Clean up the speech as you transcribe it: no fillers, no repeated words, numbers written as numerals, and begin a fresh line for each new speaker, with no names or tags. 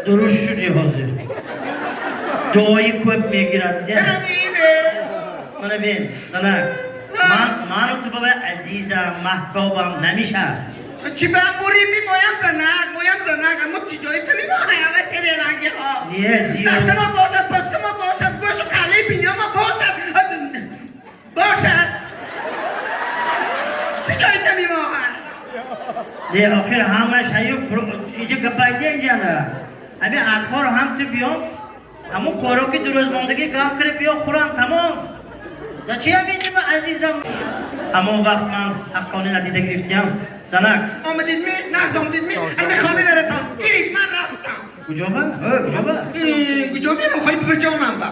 Дуруст шуди ҳозир. Дуои көп мегирад. Мана бин, занак. Ман ману ту баба азизам, маҳбубам намешавад.
Чӣ ба мурими моям занак, моям занак, аммо чӣ ҷои ту мемоҳаява серелангиҳо?
Не, зиёд.
Дастама бошад, почкама бошад, гӯшу қалаи биниёма бошад. Бошад. Чӣ ҷои ту мемоҳад?
Не, охир ҳамаш ҳаю инҷа гапайди инҷана. Ҳами акор ҳам ту биём, ҳамун хӯроки дурӯзмондагӣ гап кара биё хӯрам, тамом. Зачем инҷа азизам? Ҳамон вақт ман ҳаққони надида гирифтиям. Занак.
Омадид ми? Нағз омадид ми? Ами хона даратон. Гирид, ман рафтам.
Куҷоба? Куҷоба?
Куҷо мерам? Холи буваҷонам ба.